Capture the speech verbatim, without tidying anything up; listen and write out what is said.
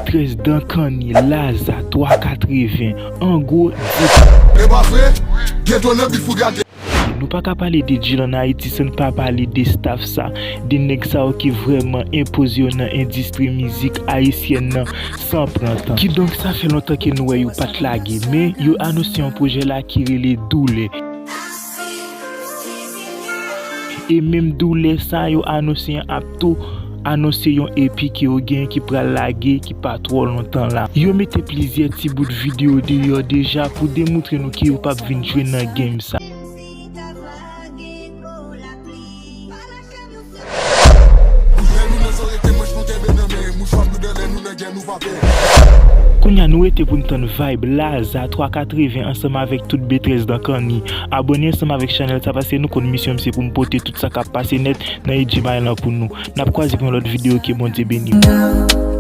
Trèz dan kanni, Laza, twa katreven, an gwo, di. E pa vre? Gen dlo nan bif pou gade. Nou pa ka pale de Djil ann Ayiti san n pa pale de staff sa, de nèg sa yo ki vrèman enpoze yo nan endistri mizik ayisyèn nan san pran tan. Kidonk, sa fè lontan ke nou wè yo pa t lage, men yo anonse yon pwojè la ki rele Doulè. E menm Doulè sa yo anonse an ap tou anonse yon EP ke yo gen ki pral lage ki pa twò lontan la. Yo mete plizyè ti bout videyo deyò deja pou demontre nou ke yo p ap vin jwe nan game sa. Kounye a nou rete pou n tann vibe Laza twa katreven ansanm avèk tout B trèz dan kanni. Abòne ansanm avèk chanèl sa paske nou konn misyon m se pou m pote tout sa k ap pase nèt nan Edjimay lan pou nou. N ap kwaze pou yon lòt videyo, ke Bondye beni w.